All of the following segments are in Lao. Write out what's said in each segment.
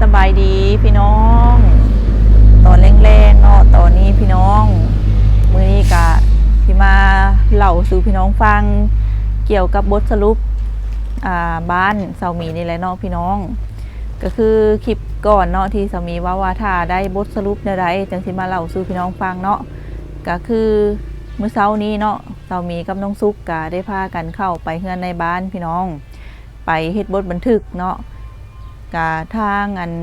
ສະບາຍດີພີ່ນ້ອງ ຕອນແລງໆເນາະ ຕອນນີ້ພີ່ນ້ອງ ມື້ນີ້ກະຊິມາເລົ່າສູ່ພີ່ນ້ອງຟັງ ກ່ຽວກັບບົດສະຫຼຸບ ອ່າ ບ້ານສາວໝີນີ້ແຫຼະເນາະພີ່ນ້ອງ. ກະຄືຄລິບກ່ອນເນາະ ທີ່ສາວໝີເວົ້າວ່າ ຖ້າໄດ້ບົດສະຫຼຸບແນວໃດ ຈັ່ງຊິມາເລົ່າສູ່ພີ່ນ້ອງຟັງເນາະ. ກະຄືມື້ເຊົ້ານີ້ເນາະ ສາວໝີກັບນ້ອງສຸກກະໄດ້ພາກັນເຂົ້າໄປເຮືອນນາຍບ້ານພີ່ນ້ອງ ໄປເຮັດບົດບັນທຶກເນາະ. ກະທາງອັນ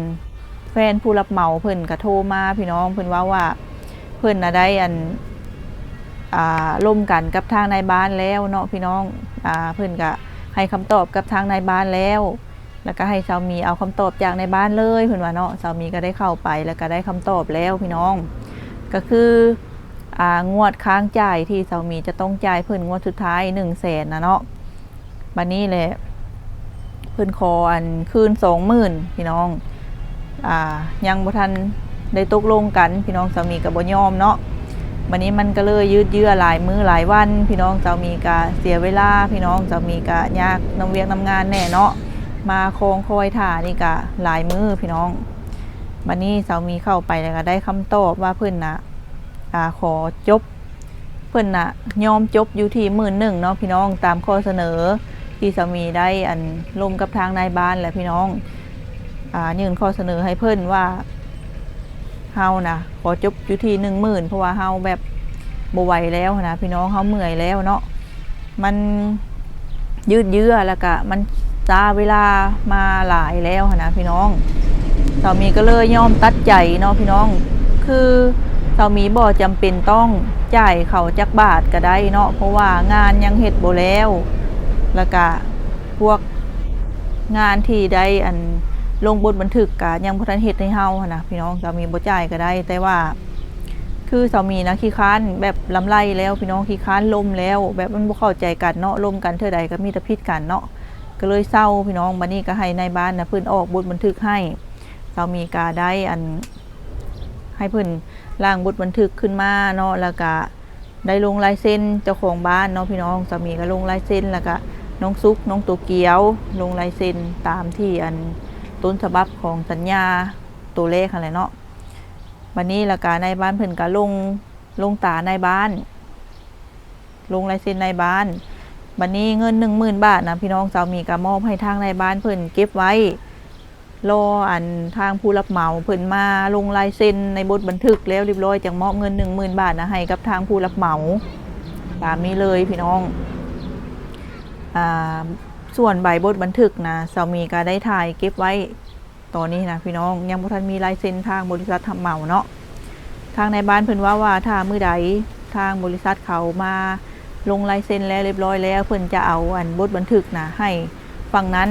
ແຟນຜູ້ຮັບເໝົາເພິ່ນກະໂທມາພີ່ນ້ອງ ເພິ່ນເວົ້າວ່າ ເພິ່ນນະໄດ້ອັນ ອ່າ ລົມກັນກັບທາງນາຍບ້ານແລ້ວເນາະພີ່ນ້ອງ ອ່າ ເພິ່ນກະໃຫ້ຄຳຕອບກັບທາງນາຍບ້ານແລ້ວ ແລ້ວກະໃຫ້ສາວໝີເອົາຄຳຕອບຈາກນາຍບ້ານເລີຍ ເພິ່ນວ່າເນາະ. ສາວໝີກະໄດ້ເຂົ້າໄປ ແລ້ວກະໄດ້ຄຳຕອບແລ້ວພີ່ນ້ອງ ກະຄື ອ່າ ງວດຄ້າງຈ່າຍທີ່ສາວໝີຈະຕ້ອງຈ່າຍເພິ່ນງວດສຸດທ້າຍໜຶ່ງແສນນະເນາະ. ບາດນີ້ແຫຼະ ເພິ່ນຂໍອັນຄືນສອງໝື່ນພີ່ນ້ອງ ອ່າ ຍັງບໍ່ທັນໄດ້ຕົກລົງກັນພີ່ນ້ອງ ສາວໝີກະບໍ່ຍອມເນາະ. ບາດນີ້ມັນກະເລີຍຍືດເຍື້ອຫຼາຍມື້ຫຼາຍວັນພີ່ນ້ອງ ສາວໝີກະເສຍເວລາພີ່ນ້ອງ ສາວໝີກະຍາກນຳວຽກນຳງານແດ່ເນາະ ມາຄອງຄອຍຖ້ານີ້ກະຫຼາຍມື້ພີ່ນ້ອງ. ບາດນີ້ສາວໝີເຂົ້າໄປແລ້ວກະໄດ້ຄຳຕອບວ່າເພິ່ນນະ ອ່າ ຂໍຈົບ ເພິ່ນນະຍອມຈົບຢູ່ທີ່ໝື່ນໜຶ່ງເນາະພີ່ນ້ອງ ຕາມຂໍ້ສະເໜີທີ່ສາວໝີໄດ້ອັນລົມກັບທາງນາຍບ້ານແຫຼະພີ່ນ້ອງ ອ່າ ຍື່ນຂໍ້ສະເໜີໃຫ້ເພິ່ນວ່າ ເຮົານະຂໍຈົບຢູ່ທີ່ໜຶ່ງໝື່ນ ເພາະວ່າເຮົາແບບບໍ່ໄຫວແລ້ວຫັ້ນນະພີ່ນ້ອງ ເຮົາເມື່ອຍແລ້ວເນາະ. ມັນຍືດເຍື້ອ ແລ້ວກະມັນຊ້າເວລາມາຫຼາຍແລ້ວຫັ້ນນະພີ່ນ້ອງ ສາວໝີກະເລີຍຍອມຕັດໃຈເນາະພີ່ນ້ອງ ຄືສາວໝີບໍ່ຈຳເປັນຕ້ອງຈ່າຍເຂົາຈັກບາດກະໄດ້ເນາະ ເພາະວ່າງານຍັງເຮັດບໍ່ແລ້ວ ແລ້ວກະພວກງານທີ່ໄດ້ອັນລົງບົດບັນທຶກກະຍັງບໍ່ທັນເຮັດໃຫ້ເຮົາຫັ້ນນະພີ່ນ້ອງ ສາວໝີບໍ່ຈ່າຍກະໄດ້ ແຕ່ວ່າ ຄືສາວໝີນະຂີ້ຄ້ານແບບລຳໄລແລ້ວພີ່ນ້ອງ ຂີ້ຄ້ານລົມແລ້ວ ແບບມັນບໍ່ເຂົ້າໃຈກັນເນາະ ລົມກັນເທື່ອໃດກະມີແຕ່ຜິດກັນເນາະ ກະເລີຍເຊົາພີ່ນ້ອງ. ບາດນີ້ກະໃຫ້ນາຍບ້ານນະເພິ່ນອອກບົດບັນທຶກໃຫ້ ສາວໝີກະໄດ້ອັນໃຫ້ເພິ່ນລ້າງບົດບັນທຶກຂຶ້ນມາເນາະ ແລ້ວກະໄດ້ລົງລາຍເຊັນເຈົ້າຂອງບ້ານເນາະພີ່ນ້ອງ ສາວໝີກະລົງລາຍເຊັນ ແລ້ວກະນ້ອງສຸກ ນ້ອງໂຕກຽວ ລົງລາຍເຊັນຕາມທີ່ອັນຕົ້ນສະບັບຂອງສັນຍາໂຕແລກຫັ້ນແຫຼະເນາະ. ບາດນີ້ແລ້ວກະນາຍບ້ານເພິ່ນກະລົງ ລົງຕານາຍບ້ານ ລົງລາຍເຊັນນາຍບ້ານ. ບາດນີ້ເງິນໜຶ່ງໝື່ນບາດນະພີ່ນ້ອງ ສາວໝີກະມອບໃຫ້ທາງນາຍບ້ານເພິ່ນເກັບໄວ້ ລໍອັນທາງຜູ້ຮັບເໝົາເພິ່ນມາລົງລາຍເຊັນໃນບົດບັນທຶກແລ້ວຮຽບຮ້ອຍ ຈັ່ງມອບເງິນໜຶ່ງໝື່ນບາດນະໃຫ້ກັບທາງຜູ້ຮັບເໝົາ ຕາມນີ້ເລີຍພີ່ນ້ອງ. ອ່າ ສ່ວນໃບບົດບັນທຶກນະ ສາວໝີກະໄດ້ຖ່າຍເກັບໄວ້ ຕອນນີ້ນະພີ່ນ້ອງ ຍັງບໍ່ທັນມີລາຍເຊັນທາງບໍລິສັດຮັບເໝົາເນາະ. ທາງນາຍບ້ານເພິ່ນເວົ້າວ່າ ຖ້າມື້ໃດທາງບໍລິສັດເຂົາມາລົງລາຍເຊັນແລ້ວຮຽບຮ້ອຍແລ້ວ ເພິ່ນຈະເອົາອັນບົດບັນທຶກນະໃຫ້ຝັ່ງນັ້ນ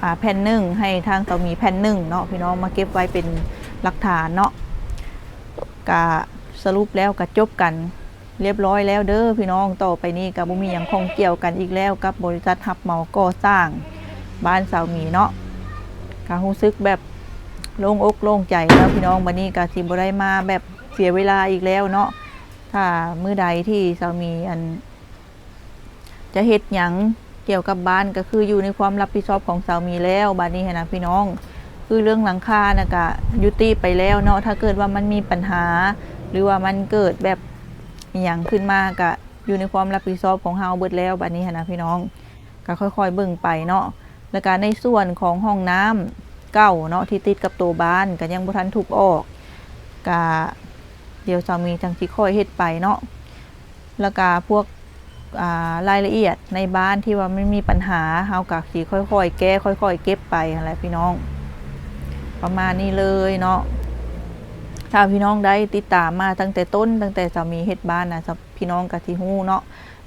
ອ່າ ແຜ່ນໜຶ່ງ ໃຫ້ທາງສາວໝີແຜ່ນໜຶ່ງເນາະພີ່ນ້ອງ ມາເກັບໄວ້ເປັນຫຼັກຖານເນາະ. ກະສະຫຼຸບແລ້ວກະຈົບກັນ ຮຽບຮ້ອຍແລ້ວເດີພີ່ນ້ອງ. ຕໍ່ໄປນີ້ກະບໍ່ມີຫຍັງຂ້ອງກ່ຽວກັນອີກແລ້ວກັບບໍລິສັດຮັບເໝົາກໍ່ສ້າງບ້ານສາວໝີເນາະ. ກະຮູ້ສຶກແບບໂລ່ງອົກໂລ່ງໃຈແລ້ວພີ່ນ້ອງ. ບາດນີ້ກະຊິບໍ່ໄດ້ມາແບບເສຍເວລາອີກແລ້ວເນາະ. ຖ້າມື້ໃດທີ່ສາວໝີອັນ ຈະເຮັດຫຍັງກ່ຽວກັບບ້ານ ກະຄືຢູ່ໃນຄວາມຮັບຜິດຊອບຂອງສາວໝີແລ້ວ. ບາດນີ້ຫັ້ນນະພີ່ນ້ອງ ຄືເລື່ອງຫຼັງຄານະກະຍຸຕິໄປແລ້ວເນາະ. ຖ້າເກີດວ່າມັນມີປັນຫາ ຫຼືວ່າມັນເກີດແບບ ອີ່ຫຍັງຂຶ້ນມາກະຢູ່ໃນຄວາມຮັບຜິດຊອບຂອງເຮົາເບິດແລ້ວ. ບາດນີ້ຫັ້ນນະພີ່ນ້ອງ ກະຄ່ອຍໆເບິ່ງໄປເນາະ. ແລ້ວກະໃນສ່ວນຂອງຫ້ອງນ້ຳເກົ່າເນາະ ທີ່ຕິດກັບໂຕບ້ານ ກະຍັງບໍ່ທັນທຸບອອກ ກະດຽວສາວໝີຈັ່ງຊິຄ່ອຍເຮັດໄປເນາະ. ແລ້ວກະພວກ ອ່າ ລາຍລະອຽດໃນບ້ານທີ່ວ່າມັນມີປັນຫາ ເຮົາກະຊິຄ່ອຍໆແກ້ ຄ່ອຍໆເກັບໄປຫັ້ນແຫຼະພີ່ນ້ອງ ປະມານນີ້ເລີຍເນາະ. ຖ້າພີ່ນ້ອງໄດ້ຕິດຕາມມາຕັ້ງແຕ່ຕົ້ນ ຕັ້ງແຕ່ສາວໝີເຮັດບ້ານນະ ສະ ພີ່ນ້ອງກະຊິຮູ້ເນາະ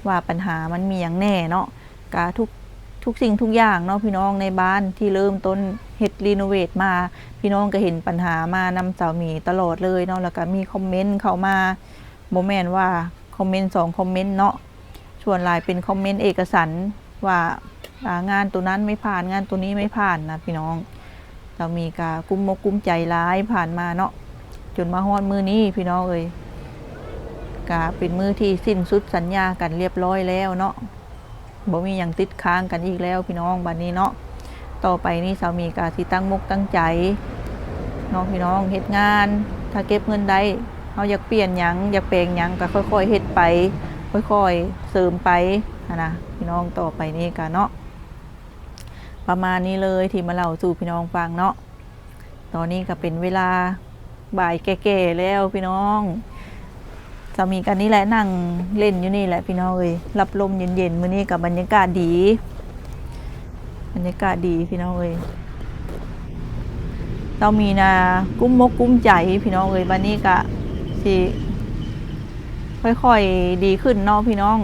ວ່າປັນຫາມັນມີຫຍັງແດ່ເນາະ. ກະທຸກ ທຸກສິ່ງທຸກຢ່າງເນາະພີ່ນ້ອງ ໃນບ້ານທີ່ເລີ່ມຕົ້ນເຮັດຣີໂນເວດມາ ພີ່ນ້ອງກະເຫັນປັນຫາມານຳສາວໝີຕະຫຼອດເລີຍເນາະ. ແລ້ວກະມີຄອມເມັນເຂົ້າມາ ບໍ່ແມ່ນວ່າຄອມເມັນສອງຄອມເມັນເນາະ ສ່ວນຫຼາຍເປັນຄອມເມັນເອກະສັນວ່າ ອ່າ ງານໂຕນັ້ນໄມ່ຜ່ານ ງານໂຕນີ້ໄມ່ຜ່ານນະພີ່ນ້ອງ. ສາວໝີກະກຸ້ມອົກກຸ້ມໃຈຫຼາຍຜ່ານມາເນາະ ຈົນມາຮອດມື້ນີ້ພີ່ນ້ອງເອີຍ ກະເປັນມື້ທີ່ສິ້ນສຸດສັນຍາກັນຮຽບຮ້ອຍແລ້ວເນາະ. ບໍ່ມີຫຍັງຕິດຄ້າງກັນອີກແລ້ວພີ່ນ້ອງ ບາດນີ້ເນາະ. ຕໍ່ໄປນີ້ສາວມີກໍຊິຕັ້ງອົກຕັ້ງໃຈເນາະພີ່ນ້ອງ ເຮັດງານ ຖ້າເກັບເງິນໄດ້ ເຮົາຢາກປ່ຽນຫຍັງ ຢາກແປງຫຍັງ ກໍຄ່ອຍໆເຮັດໄປ ຄ່ອຍໆເສີມໄປຫັ້ນນະພີ່ນ້ອງ. ຕໍ່ໄປນີ້ກໍເນາະ ປະມານນີ້ເລີຍ ທີ່ມາເລົ່າສູ່ພີ່ນ້ອງຟັງເນາະ. ຕອນນີ້ກໍເປັນເວລາບ່າຍແກ່ໆແລ້ວພີ່ນ້ອງ. ສາມີກັນນີ້ແຫຼະ ນັ່ງຫຼິ້ນຢູ່ນີ້ແຫຼະພີ່ນ້ອງເອີຍ ຮັບລົມເຢັນໆ. ມື້ນີ້ກໍບັນຍາກາດດີ ບັນຍາກາດດີພີ່ນ້ອງເອີຍ. ສາມີນະກຸ້ມອົກກຸ້ມໃຈພີ່ນ້ອງເອີຍ. ບັດນີ້ກະຊິຄ່ອຍໆດີຂຶ້ນເນາະພີ່ນ້ອງ.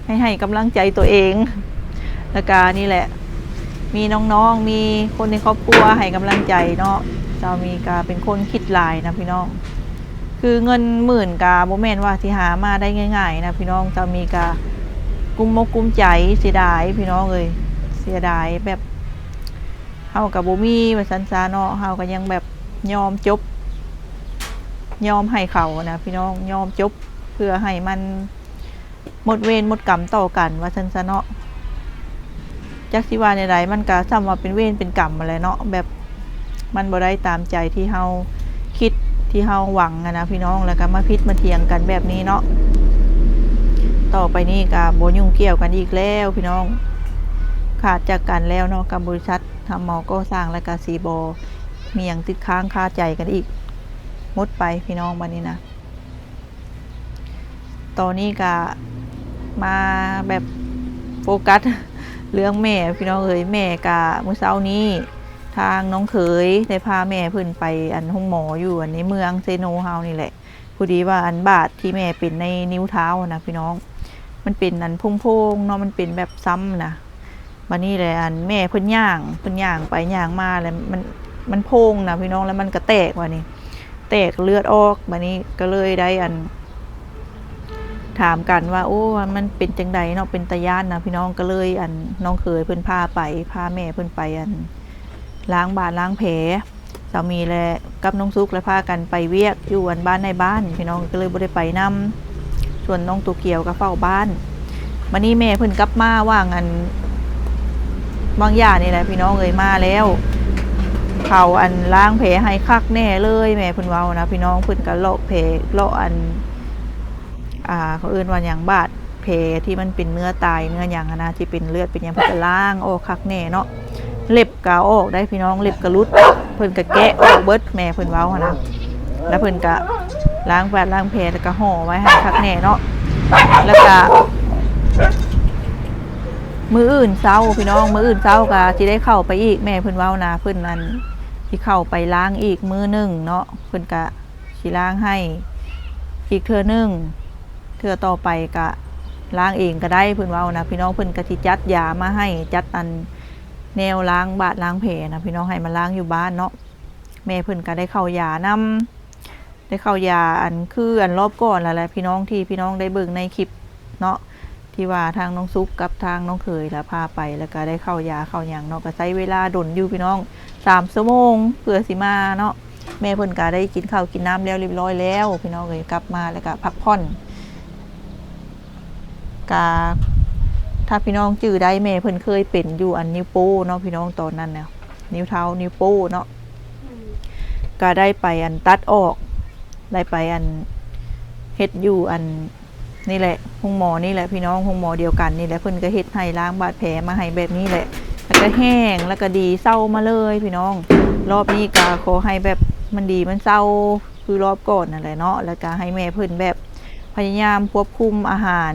ໃຫ້ ໃຫ້ກຳລັງໃຈຕົວເອງ ແລ້ວກະນີ້ແຫຼະ ມີນ້ອງໆ ມີຄົນໃນຄອບຄົວໃຫ້ກຳລັງໃຈເນາະ. ສາມີກະເປັນຄົນຄິດຫຼາຍນະພີ່ນ້ອງ. ຄືເງິນໝື່ນກະບໍ່ແມ່ນວ່າຊິຫາມາໄດ້ງ່າຍໆນະພີ່ນ້ອງ. ສາມີກະກຸ້ມອົກກຸ້ມໃຈ ເສຍດາຍພີ່ນ້ອງເອີຍ ເສຍດາຍແບບ ເຮົາກໍບໍ່ມີວ່າຊັ້ນຊະເນາະ. ເຮົາກໍຍັງແບບຍອມຈົບ ຍອມໃຫ້ເຂົານະພີ່ນ້ອງ ຍອມຈົບ ເພື່ອໃຫ້ມັນໝົດເວນໝົດກຳຕໍ່ກັນວ່າຊັ້ນຊະເນາະ. ຈັກຊິວ່າແນວໃດ ມັນກໍສ່ຳວ່າເປັນເວນເປັນກຳຫັ້ນແຫຼະເນາະ ແບບມັນບໍ່ໄດ້ຕາມໃຈທີ່ເຮົາຄິດ ທີ່ເຮົາຫວັງຫັ້ນນະພີ່ນ້ອງ ແລ້ວກໍມາຜິດມາຖຽງກັນແບບນີ້ເນາະ. ຕໍ່ໄປນີ້ກໍບໍ່ຫຍຸ້ງກ່ຽວກັນອີກແລ້ວພີ່ນ້ອງ ຂາດຈາກກັນແລ້ວເນາະ ກັບບໍລິສັດຮັບເໝົາກໍ່ສ້າງ ແລ້ວກໍຊິບໍ່ມີຫຍັງຕິດຄ້າງຄາໃຈກັນອີກ ໝົດໄປພີ່ນ້ອງ. ບັດນີ້ນະ ຕອນນີ້ກະມາແບບໂຟກັສເລື່ອງແມ່ພີ່ນ້ອງເອີຍ. ແມ່ກະມື້ເຊົ້ານີ້ ທາງນ້ອງເຂີຍໄດ້ພາແມ່ເພິ່ນໄປອັນໂຮງໝໍຢູ່ອັນໃນເມືອງເຊໂນເຮົານີ້ແຫຼະ. ພໍດີວ່າອັນບາດທີ່ແມ່ເປັນໃນນິ້ວເທົ້ານະພີ່ນ້ອງ ມັນເປັນອັນໂພງໆເນາະ ມັນເປັນແບບຊ້ຳນະ. ບາດນີ້ແຫຼະ ອັນແມ່ເພິ່ນຍ່າງ ເພິ່ນຍ່າງໄປຍ່າງມາ ແລ້ວມັນ ມັນໂພງນະພີ່ນ້ອງ ແລ້ວມັນກະແຕກ ບາດນີ້ແຕກເລືອດອອກ. ບາດນີ້ກໍເລີຍໄດ້ອັນ ຖາມກັນວ່າ ໂອ້ ມັນເປັນຈັ່ງໃດເນາະ ເປັນຕາຢ້ານນະພີ່ນ້ອງ. ກໍເລີຍອັນ ນ້ອງເຂີຍເພິ່ນພາໄປ ພາແມ່ເພິ່ນໄປອັນ ລ້າງບາດລ້າງແຜ. ສາມີ ແລະ ກັບນ້ອງສຸກ ແລະ ພາກັນໄປວຽກຢູ່ອັນບ້ານນາຍບ້ານພີ່ນ້ອງ ກໍເລີຍບໍ່ໄດ້ໄປນຳ. ສ່ວນນ້ອງໂຕກຽວກໍເຝົ້າບ້ານ. ບາດນີ້ແມ່ເພິ່ນກັບມາຫວ່າງອັນ ຫວ່າງຢານີ້ແຫຼະພີ່ນ້ອງເອີຍ ມາແລ້ວ ເຂົາອັນລ້າງແຜໃຫ້ຄັກແນ່ເລີຍ ແມ່ເພິ່ນເວົ້ານະພີ່ນ້ອງ. ເພິ່ນກໍເລາະແຜ ເລາະອັນ ອ່າ ເຂົາເອີ້ນວ່າຫຍັງ ບາດແຜທີ່ມັນເປັນເນື້ອຕາຍເນື້ອຫຍັງຫັ້ນນະ ທີ່ເປັນເລືອດເປັນຫຍັງ ເພິ່ນກໍລ້າງອອກຄັກແນ່ເນາະ. ເລັບກໍເອົາອອກໄດ້ພີ່ນ້ອງ ເລັບກໍຫຼຸດ ເພິ່ນກໍແກະອອກເບິດ ແມ່ເພິ່ນເວົ້າຫັ້ນນະ. ແລ້ວເພິ່ນກໍລ້າງບາດລ້າງແຜ ແລ້ວກໍຫໍ່ໄວ້ໃຫ້ຄັກແນ່ເນາະ. ແລ້ວກໍມື້ອື່ນເຊົ້າພີ່ນ້ອງ ມື້ອື່ນເຊົ້າກໍຊິໄດ້ເຂົ້າໄປອີກ ແມ່ເພິ່ນເວົ້ານະ. ເພິ່ນອັນ ຊິເຂົ້າໄປລ້າງອີກມື້ໜຶ່ງເນາະ ເພິ່ນກໍ ຊິລ້າງໃຫ້ອີກເທື່ອໜຶ່ງ ເທື່ອຕໍ່ໄປກະລ້າງເອງກໍໄດ້ ເພິ່ນເວົ້ານະພີ່ນ້ອງ. ເພິ່ນກະຊິຈັດຢາມາໃຫ້ ຈັດອັນແນວລ້າງບາດລ້າງແຜນະພີ່ນ້ອງ ໃຫ້ມາລ້າງຢູ່ບ້ານເນາະ. ແມ່ເພິ່ນກະໄດ້ເຂົ້າຢານຳ ໄດ້ເຂົ້າຢາອັນ ຄືອັນລອບກ່ອນຫັ້ນແຫຼະພີ່ນ້ອງ ທີ່ພີ່ນ້ອງໄດ້ເບິ່ງໃນຄລິບເນາະ ທີ່ວ່າທາງນ້ອງສຸກກັບທາງນ້ອງເຂີຍລະພາໄປ ແລ້ວກະໄດ້ເຂົ້າຢາເຂົ້າຫຍັງເນາະ. ກະໃຊ້ເວລາດົນຢູ່ພີ່ນ້ອງ ສາມຊົ່ວໂມງເພື່ອຊິມາເນາະ. ແມ່ເພິ່ນກະໄດ້ກິນເຂົ້າກິນນ້ຳແລ້ວລຽບຮ້ອຍແລ້ວພີ່ນ້ອງເອີຍ ກັບມາແລ້ວກະພັກຜ່ອນ. ກະ ຖ້າພີ່ນ້ອງຈື່ໄດ້ ແມ່ເພິ່ນເຄີຍເປັນຢູ່ອັນນິ້ວໂປ້ເນາະພີ່ນ້ອງ ຕອນນັ້ນນະ ນິ້ວເທົ້າ ນິ້ວໂປ້ເນາະ. ກະໄດ້ໄປອັນຕັດອອກ ໄດ້ໄປອັນເຮັດຢູ່ອັນ ນີ້ແຫຼະ ໂຮງໝໍນີ້ແຫຼະພີ່ນ້ອງ ໂຮງໝໍດຽວກັນນີ້ແຫຼະ. ເພິ່ນກໍເຮັດໃຫ້ ລ້າງບາດແຜມາໃຫ້ແບບນີ້ແຫຼະ ແລ້ວກໍແຫ້ງ ແລ້ວກໍດີເຊົາມາເລີຍພີ່ນ້ອງ. ລອບນີ້ກໍຂໍໃຫ້ແບບມັນດີມັນເຊົາຄືລອບກ່ອນນັ້ນແຫຼະເນາະ. ແລ້ວກໍໃຫ້ແມ່ເພິ່ນແບບພະຍາຍາມຄວບຄຸມອາຫານ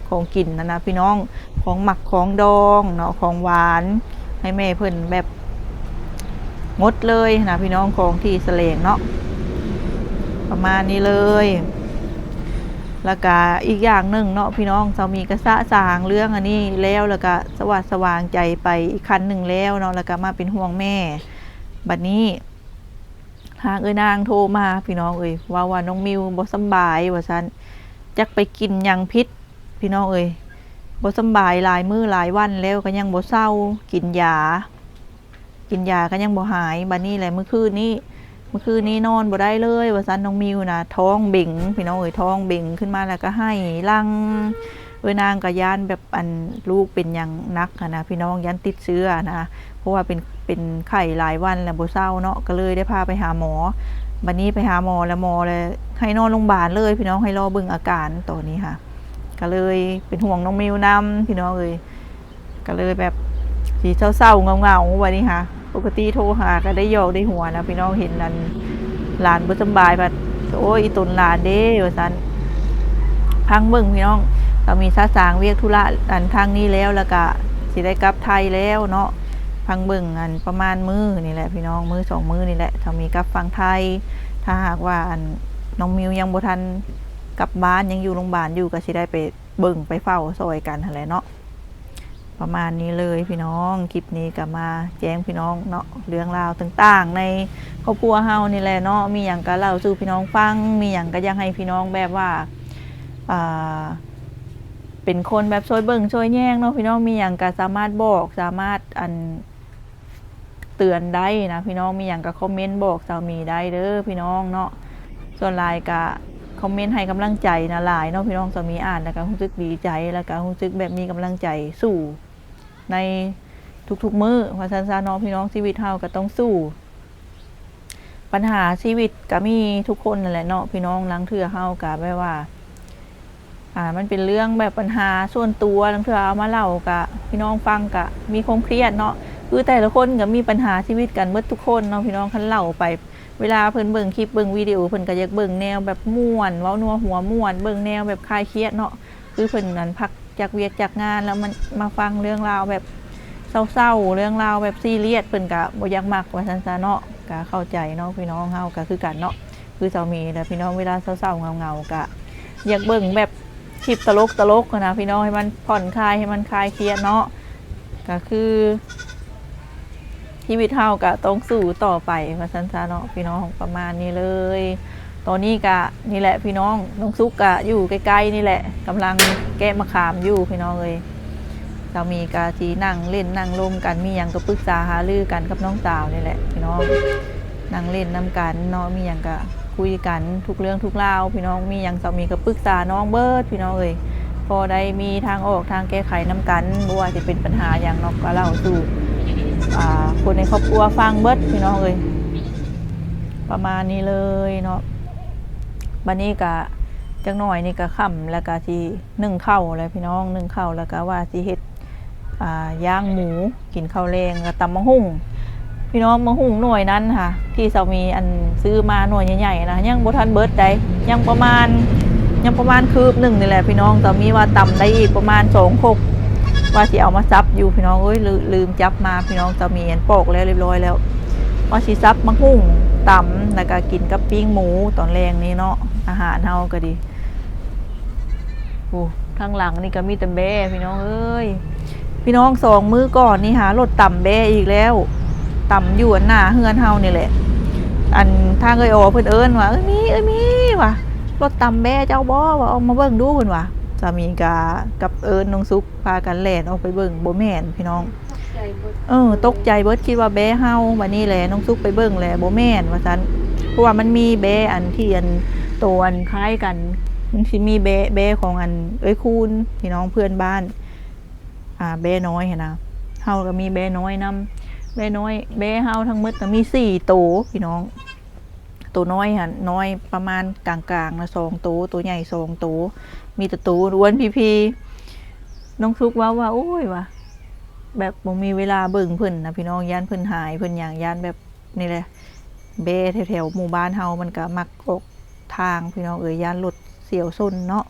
ຂອງກິນຫັ້ນນະພີ່ນ້ອງ ຂອງໝັກຂອງດອງເນາະ ຂອງຫວານ ໃຫ້ແມ່ເພິ່ນແບບງົດເລີຍນະພີ່ນ້ອງ ຂອງທີ່ສະແຫຼງເນາະ ປະມານນີ້ເລີຍ. ແລ້ວກະອີກຢ່າງໜຶ່ງເນາະພີ່ນ້ອງ ສາມີກະສະສາງເລື່ອງອັນນີ້ແລ້ວ ແລ້ວກະສະຫວາດສະຫວາງໃຈໄປອີກຂັ້ນໜຶ່ງແລ້ວເນາະ ແລ້ວກະມາເປັນຫ່ວງແມ່. ບັດນີ້ທາງເອື້ອຍນາງໂທມາພີ່ນ້ອງເອີຍ ເວົ້າວ່ານ້ອງມິວບໍ່ສຳບາຍວ່າຊັ້ນ ຈັກໄປກິນຫຍັງຜິດພີ່ນ້ອງເອີຍ ບໍ່ສຳບາຍຫຼາຍມື້ຫຼາຍວັນແລ້ວ ກໍຍັງບໍ່ເຊົາ ກິນຢາ ກິນຢາກໍຍັງບໍ່ຫາຍ. ບັດນີ້ແຫຼະ ມື້ຄືນນີ້ ມື້ຄືນນີ້ນອນບໍ່ໄດ້ເລີຍວ່າຊັ້ນ ນ້ອງມິວນະ ທ້ອງເບັງພີ່ນ້ອງເອີຍ ທ້ອງເບັງຂຶ້ນມາ ແລ້ວກໍໄຫ້ຫຼັ່ງ ເອີຍ ນາງກໍຢ້ານແບບ ອັນ ລູກເປັນຫຍັງໜັກຫັ້ນນະພີ່ນ້ອງ ຢ້ານຕິດເຊື້ອນະ ເພາະວ່າເປັນ ເປັນໄຂ້ຫຼາຍວັນແລ້ວບໍ່ເຊົາເນາະ ກໍເລີຍໄດ້ພາໄປຫາໝໍ. ບັດນີ້ໄປຫາໝໍແລ້ວ ໝໍແລ້ວໃຫ້ນອນໂຮງບານເລີຍພີ່ນ້ອງ ໃຫ້ລໍເບິ່ງອາການຕອນນີ້ຫາ ກໍເລີຍເປັນຫ່ວງນ້ອງມິວນຳພີ່ນ້ອງເອີຍ. ກໍເລີຍແບບຊິເສົ້າໆ ເຫງົາໆ ບັດນີ້ຫາ ປົກກະຕິໂທຫາກໍໄດ້ຢອກໄດ້ຫົວນະພີ່ນ້ອງ ເຫັນອັນຫຼານບໍ່ສຳບາຍ ພັດ ໂອ້ຍ ອີຕົນຫຼານເດ້ ວ່າຊັ້ນ. ຟັງເບິ່ງພີ່ນ້ອງ ສາມີຊາສາງວຽກທຸລະອັນທາງນີ້ແລ້ວ ແລ້ວກະຊິໄດ້ກັບໄທແລ້ວເນາະ. ຟັງເບິ່ງອັນປະມານມື້ນີ້ແຫຼະພີ່ນ້ອງ ມື້ສອງມື້ນີ້ແຫຼະ ສາມີກັບຝັ່ງໄທ. ຖ້າຫາກວ່າອັນນ້ອງມິວຍັງບໍ່ທັນກັບບ້ານ ຍັງຢູ່ໂຮງບານຢູ່ ກໍຊິໄດ້ໄປເບິ່ງໄປເຝົ້າຊ່ອຍກັນຫັ້ນແຫຼະເນາະ. ປະມານນີ້ເລີຍພີ່ນ້ອງ ຄລິບນີ້ກໍມາແຈ້ງພີ່ນ້ອງເນາະ ເລື່ອງລາວຕ່າງໆໃນຄອບຄົວເຮົານີ້ແຫຼະເນາະ ມີຫຍັງກໍເລົ່າສູ່ພີ່ນ້ອງຟັງ ມີຫຍັງກໍຢາກໃຫ້ພີ່ນ້ອງແບບວ່າ ອ່າ ເປັນຄົນແບບຊ່ວຍເບິ່ງຊ່ວຍແຍງເນາະພີ່ນ້ອງ ມີຫຍັງກໍສາມາດບອກ ສາມາດ ອັນ ເຕືອນໄດ້ນະພີ່ນ້ອງ ມີຫຍັງກໍຄອມເມັນບອກສາມີໄດ້ເດີພີ່ນ້ອງເນາະ. ສ່ວນຫຼາຍກະຄອມເມັນໃຫ້ກຳລັງໃຈນະຫຼາຍເນາະພີ່ນ້ອງ ສາມີອ່ານແລ້ວກະຮູ້ສຶກດີໃຈ ແລ້ວກະຮູ້ສຶກແບບມີກຳລັງໃຈສູ້ໃນທຸກໆມື້ວ່າຊັ້ນຊະເນາະພີ່ນ້ອງ. ຊີວິດເຮົາກໍຕ້ອງສູ້ ບັນຫາຊີວິດກໍມີທຸກຄົນນັ້ນແຫຼະເນາະພີ່ນ້ອງ ລາງເທື່ອເຮົາກໍແບບວ່າ ອ່າ ມັນເປັນເລື່ອງແບບບັນຫາສ່ວນຕົວ ລາງເທື່ອເອົາມາເລົ່າກະ ພີ່ນ້ອງຟັງກະມີຄວາມຄຽດເນາະ ຄືແຕ່ລະຄົນກະມີບັນຫາຊີວິດກັນເບິດທຸກຄົນເນາະພີ່ນ້ອງ. ຄັນເລົ່າໄປ ເວລາເພິ່ນເບິ່ງຄລິບເບິ່ງວິດີໂອ ເພິ່ນກະຢາກເບິ່ງແນວແບບມ່ວນ ເວົ້ານົວຫົວມ່ວນ ເບິ່ງແນວແບບຄາຍຄຽດເນາະ ຄືເພິ່ນນັ້ນພັກຈາກວຽກຈາກງານ ແລ້ວມັນມາຟັງເລື່ອງລາວແບບເສົ້າໆ ເລື່ອງລາວແບບຊີຣຽສ ເພິ່ນກະບໍ່ຢາກມັກວ່າຊັ້ນຊະເນາະ. ກະເຂົ້າໃຈເນາະ ພີ່ນ້ອງເຮົາກະຄືກັນເນາະ ຄືສາມີແຫຼະພີ່ນ້ອງ ເວລາເສົ້າໆ ເຫງົາໆ ກະຢາກເບິ່ງແບບຄລິບຕະຫຼົກໆຫັ້ນນະພີ່ນ້ອງ ໃຫ້ມັນຜ່ອນຄາຍ ໃຫ້ມັນຄາຍຄຽດເນາະ. ກະຄືຊີວິດເຮົາກະຕ້ອງສູ້ຕໍ່ໄປວ່າຊັ້ນຊະເນາະພີ່ນ້ອງ ປະມານນີ້ເລີຍ. ຕອນນີ້ກະນີ້ແຫຼະພີ່ນ້ອງ ນ້ອງສຸກກະຢູ່ໃກ້ໆນີ້ແຫຼະ ກຳລັງແກະມະຂາມຢູ່ພີ່ນ້ອງເອີຍ. ສາມີກະຊິນັ່ງຫຼິ້ນນັ່ງລົມກັນ ມີຫຍັງກໍປຶກສາຫາລືກັນກັບນ້ອງສາວນີ້ແຫຼະພີ່ນ້ອງ ນັ່ງຫຼິ້ນນຳກັນເນາະ ມີຫຍັງກໍຄຸຍກັນທຸກເລື່ອງທຸກລາວພີ່ນ້ອງ. ມີຫຍັງສາມີກໍປຶກສານ້ອງເບິດພີ່ນ້ອງເອີຍ ພໍໄດ້ມີທາງອອກທາງແກ້ໄຂນຳກັນ ບໍ່ວ່າຊິເປັນບັນຫາຫຍັງເນາະ ກໍເລົ່າສູ່ ອ່າ ຄົນໃນຄອບຄົວຟັງເບິດພີ່ນ້ອງເອີຍ ປະມານນີ້ເລີຍເນາະ. ບັດນີ້ກະຈັກໜ້ອຍນີ້ກະຄ່ຳ ແລ້ວກະຊິ ໜຶ້ງເຂົ້າແລ້ວພີ່ນ້ອງ ໜຶ້ງເຂົ້າແລ້ວກະວ່າຊິເຮັດ ອ່າ ຍ່າງໝູ ກິນເຂົ້າແລງ ກະຕຳບັກຫຸ່ງພີ່ນ້ອງ. ບັກຫຸ່ງໜ່ວຍນັ້ນຫາ ທີ່ສາມີອັນຊື້ມາໜ່ວຍໃຫຍ່ໆນະ ຍັງບໍ່ທັນເບິດໃດ ຍັງປະມານ ຍັງປະມານຄືບໜຶ່ງນີ້ແຫຼະພີ່ນ້ອງ. ສາມີວ່າຕຳໄດ້ອີກປະມານສອງຄົກ ວ່າຊິເອົາມາສັບຢູ່ພີ່ນ້ອງເອີຍ ລືມ ລືມຈັບມາພີ່ນ້ອງ. ສາມີອັນປອກແລ້ວລຽບຮ້ອຍແລ້ວ ວ່າຊິສັບບັກຫຸ່ງຕຳ ແລ້ວກະກິນກັບປີ້ງໝູຕອນແລງນີ້ເນາະ. ອາຫານເຮົາກະດີ ໂອ້ ທາງຫຼັງນີ້ກໍມີແຕ່ແບ້ພີ່ນ້ອງເອີຍ. ພີ່ນ້ອງ ສອງມື້ກ່ອນນີ້ຫາລົດຕຳແບ້ອີກແລ້ວ ຕຳຢູ່ອັນໜ້າເຮືອນເຮົານີ້ແຫຼະ. ອັນທາງເອື້ອຍອໍເພິ່ນເອີ້ນວ່າ ເອື້ອຍມີ ເອື້ອຍມີ ວ່າ ລົດຕຳແບ້ເຈົ້າບໍ່ ວ່າ ອອກມາເບິ່ງດູ ເພິ່ນວ່າ. ສາມີກະກັບເອີ້ນນ້ອງສຸກພາກັນແລ່ນອອກໄປເບິ່ງ ບໍ່ແມ່ນພີ່ນ້ອງ. ເອີ ຕົກໃຈເບິດ ຄິດວ່າແບ້ເຮົາ. ບັດນີ້ແຫຼະນ້ອງສຸກໄປເບິ່ງແຫຼະ ບໍ່ແມ່ນວ່າຊັ້ນ ເພາະວ່າມັນມີແບ້ອັນທີ່ອັນໂຕອັນຄ້າຍກັນ ມັນຊິມີແບ້ ແບ້ຂອງອັນເອື້ອຍຄູນ ພີ່ນ້ອງເພື່ອນບ້ານ ອ່າ ແບ້ນ້ອຍຫັ້ນນະ. ເຮົາກໍມີແບ້ນ້ອຍນຳ ແບ້ນ້ອຍ ແບ້ເຮົາທັງໝົດນະມີສີ່ໂຕພີ່ນ້ອງ. ໂຕນ້ອຍຫັ້ນນ້ອຍປະມານກາງໆນະ ສອງໂຕ ໂຕໃຫຍ່ສອງໂຕ ມີແຕ່ໂຕອ້ວນພີ້ໆ. ນ້ອງສຸກເວົ້າວ່າ ໂອ້ຍ ວ່າ ແບບບໍ່ມີເວລາເບິ່ງເພິ່ນນະພີ່ນ້ອງ ຢ້ານເພິ່ນຫາຍເພິ່ນຫຍັງ ຢ້ານແບບນີ້ແຫຼະ ແບ້ແຖວໆໝູ່ບ້ານເຮົາມັນກະມັກອອກທາງພີ່ນ້ອງເອີຍ ຢ້ານລົດສຽວຊົນເນາະ.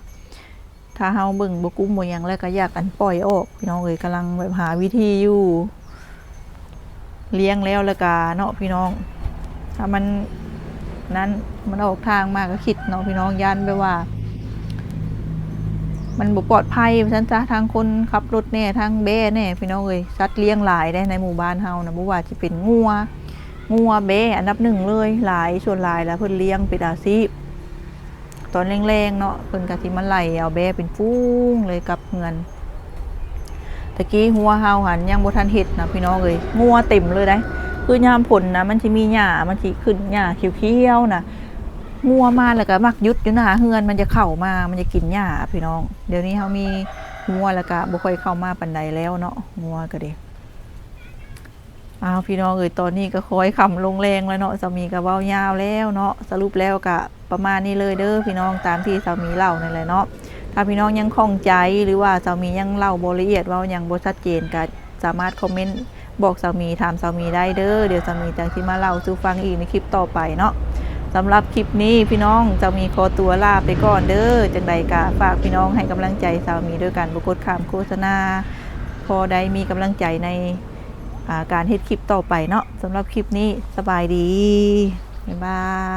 ຖ້າເຮົາເບິ່ງບໍ່ກຸ້ມບໍ່ຫຍັງແລ້ວກໍຢາກອັນປ່ອຍອອກພີ່ນ້ອງເອີຍ ກຳລັງແບບຫາວິທີຢູ່ ລ້ຽງແລ້ວ ແລ້ວກະເນາະພີ່ນ້ອງ ຖ້າມັນນັ້ນ ມັນອອກທາງມາກໍຄິດເນາະພີ່ນ້ອງ ຢ້ານແບບວ່າມັນບໍ່ປອດໄພວ່າຊັ້ນຊະ ທັງຄົນຂັບລົດແດ່ ທັງແບ້ແດ່ພີ່ນ້ອງເອີຍ. ສັດລ້ຽງຫຼາຍເດ້ໃນໝູ່ບ້ານເຮົານະ ບໍ່ວ່າຊິເປັນງົວ ງົວ ແບ້ ອັນດັບໜຶ່ງເລີຍ ຫຼາຍ ສ່ວນຫຼາຍແລ້ວເພິ່ນລ້ຽງເປັນອາຊີບ ຕອນແລງໆເນາະ ເພິ່ນກໍຊິມາໄລ່ເອົາແບ້ເປັນຝູງເລີຍກັບເຮືອນ. ຕະກີ້ຮົ້ວເຮົາຫັ້ນຍັງບໍ່ທັນເຮັດນະພີ່ນ້ອງເອີຍ ງົວເຕັມເລີຍໃດ໋. ຄືຍາມຝົນນະ ມັນຊິມີຫຍ້າ ມັນຊິຂຶ້ນຫຍ້າຂຽວໆນະ ງົວມາແລ້ວກໍມັກຢຸດຢູ່ໜ້າເຮືອນ ມັນຈະເຂົ້າມາ ມັນຈະກິນຫຍ້າພີ່ນ້ອງ. ດຽວນີ້ເຮົາມີງົວແລ້ວກໍບໍ່ຄ່ອຍເຂົ້າມາປານໃດແລ້ວເນາະ ງົວກໍດີ. ອ້າວ ພີ່ນ້ອງເອີຍ ຕອນນີ້ກໍຄ້ອຍຄ່ຳລົງແລງແລ້ວເນາະ ສາວໝີກໍເວົ້າຍາວແລ້ວເນາະ. ສະຫຼຸບແລ້ວກໍປະມານນີ້ເລີຍເດີພີ່ນ້ອງ ຕາມທີ່ສາວໝີເລົ່ານັ້ນແຫຼະເນາະ. ຖ້າພີ່ນ້ອງຍັງຂ້ອງໃຈ ຫຼືວ່າສາວໝີຍັງເລົ່າບໍ່ລະອຽດ ເວົ້າຫຍັງບໍ່ຊັດເຈນ ກໍສາມາດຄອມເມັນບອກສາວໝີ ຖາມສາວໝີໄດ້ເດີ. ດຽວສາວໝີຈັ່ງຊິມາເລົ່າສູ່ຟັງອີກໃນຄລິບຕໍ່ໄປເນາະ. ສຳລັບຄລິບນີ້ພີ່ນ້ອງ ສາວໝີຂໍຕົວລາໄປກ່ອນເດີ. ຈັ່ງໃດກໍຝາກພີ່ນ້ອງໃຫ້ກຳລັງໃຈສາວໝີໂດຍການບໍ່ກົດຂ້າມໂຄສະນາ ພໍໄດ້ມີກຳລັງໃຈໃນ ອ່າ ການເຮັດຄລິບຕໍ່ໄປເນາະ. ສຳລັບຄລິບນີ້ ສະບາຍດີ ບາຍບາຍ.